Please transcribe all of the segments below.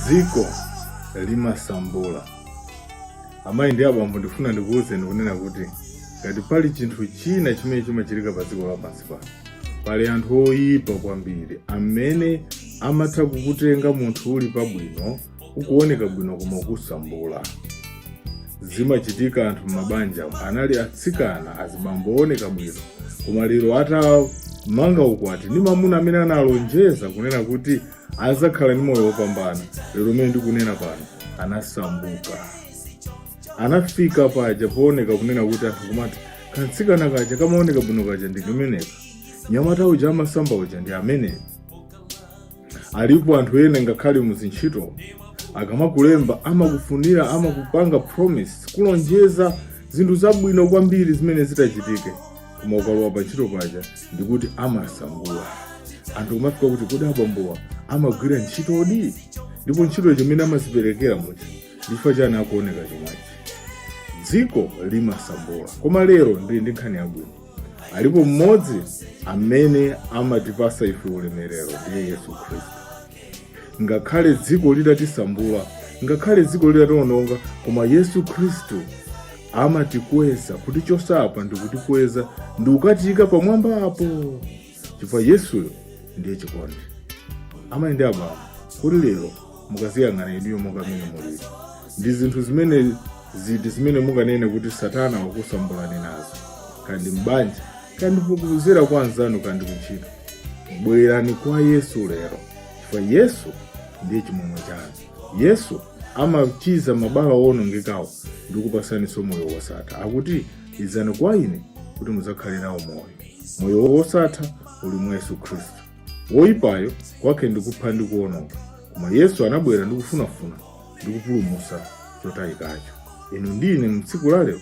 Dziko limasambula. Amayi ndi abambo, ndifuna ndikuwuzeni kunena kuti ngati pali chinthu china chimene chimachitika pa dziko lapansi pano, pali anthu oyipa kwambiri amene amatha kukutenga munthu uli pabwino, ukuoneka bwino, koma kusambula. Zimachitika anthu m'mabanja anali atsikana azibambo ooneka bwino, koma lero atamanga ukwati ndi mamuna amene analonjeza kunena kuti azakhala ndi moyo wopambana, lero umene ndikunena pano anasambuka, anafika paja pooneka kunena kuti anthu kumati kamtsikana kaja kamaoneka bwino kaja ndi kameneka, nyamata uja amasamba uja ndi amene. Alipo anthu ena ngakhale muzintchito akamakulemba amakufunira, amakupanga promise, kulonjeza zinthu zabwino kwambiri zimene zitachitike, koma ukalowa pa ntchito paja ndikuti amasambula. Anthu kumafika kuti kodi abambowa amagwira ntchitodi? Ndipo ntchito chimene amaziperekera muja ndichifukwa chani akuoneka chomwechi? Dziko limasambula. Koma lero ndili ndi nkhani yabwino. Alipo mmodzi amene amatipasa ife ulemerero, ndiye Yesu Khristu. Ngakhale dziko litatisambula, ngakhale dziko litationonga, koma Yesu Khristu amatikweza, kutichosa apa ndikutikweza ndikukatiyika pamwamba apo, chifukwa Yesuyo ndiye chikondi. Amayi ndi abambo, kuti lero mukaziyang'ana inuyo monga mmene mulili, ndi zinthu zimene ziti zimene munganene kuti Satana wakusambulani nazo, kandi m'banja, kandi kuzera kwa anzanu, kandi kuntchito? Bwerani kwa Yesu lero, chifukwa Yesu ndiye chimwemwe chanu. Yesu amachiza mabala owonongekawo ndi kupasaninso moyo wosatha. Akuti, "Idzani kwa ine kuti mudzakhale nawo moyo." Moyo wosatha uli mwa Yesu Khristu. Woyipayo kwake ndikupha ndi kuwononga, koma Yesu anabwera ndi kufunafuna ndi kupulumutsa chotayikacho. Inu ndi ine mtsiku la lero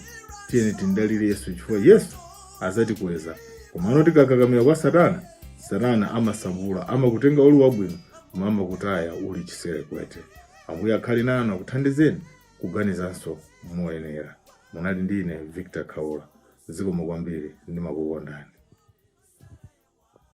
tiyeni tindalire Yesu, chifukwa Yesu azatikweza. Komano tikakakamira kwa Satana, Satana amasambula, amakutenga uli wabwino koma amakutaya uli chiserekwete. Ambuye akhale nanu, akuthandizeni kuganizanso moyenera. Munali ndi ine Victor Khaula. Zikomo kwambiri, ndimakukondani.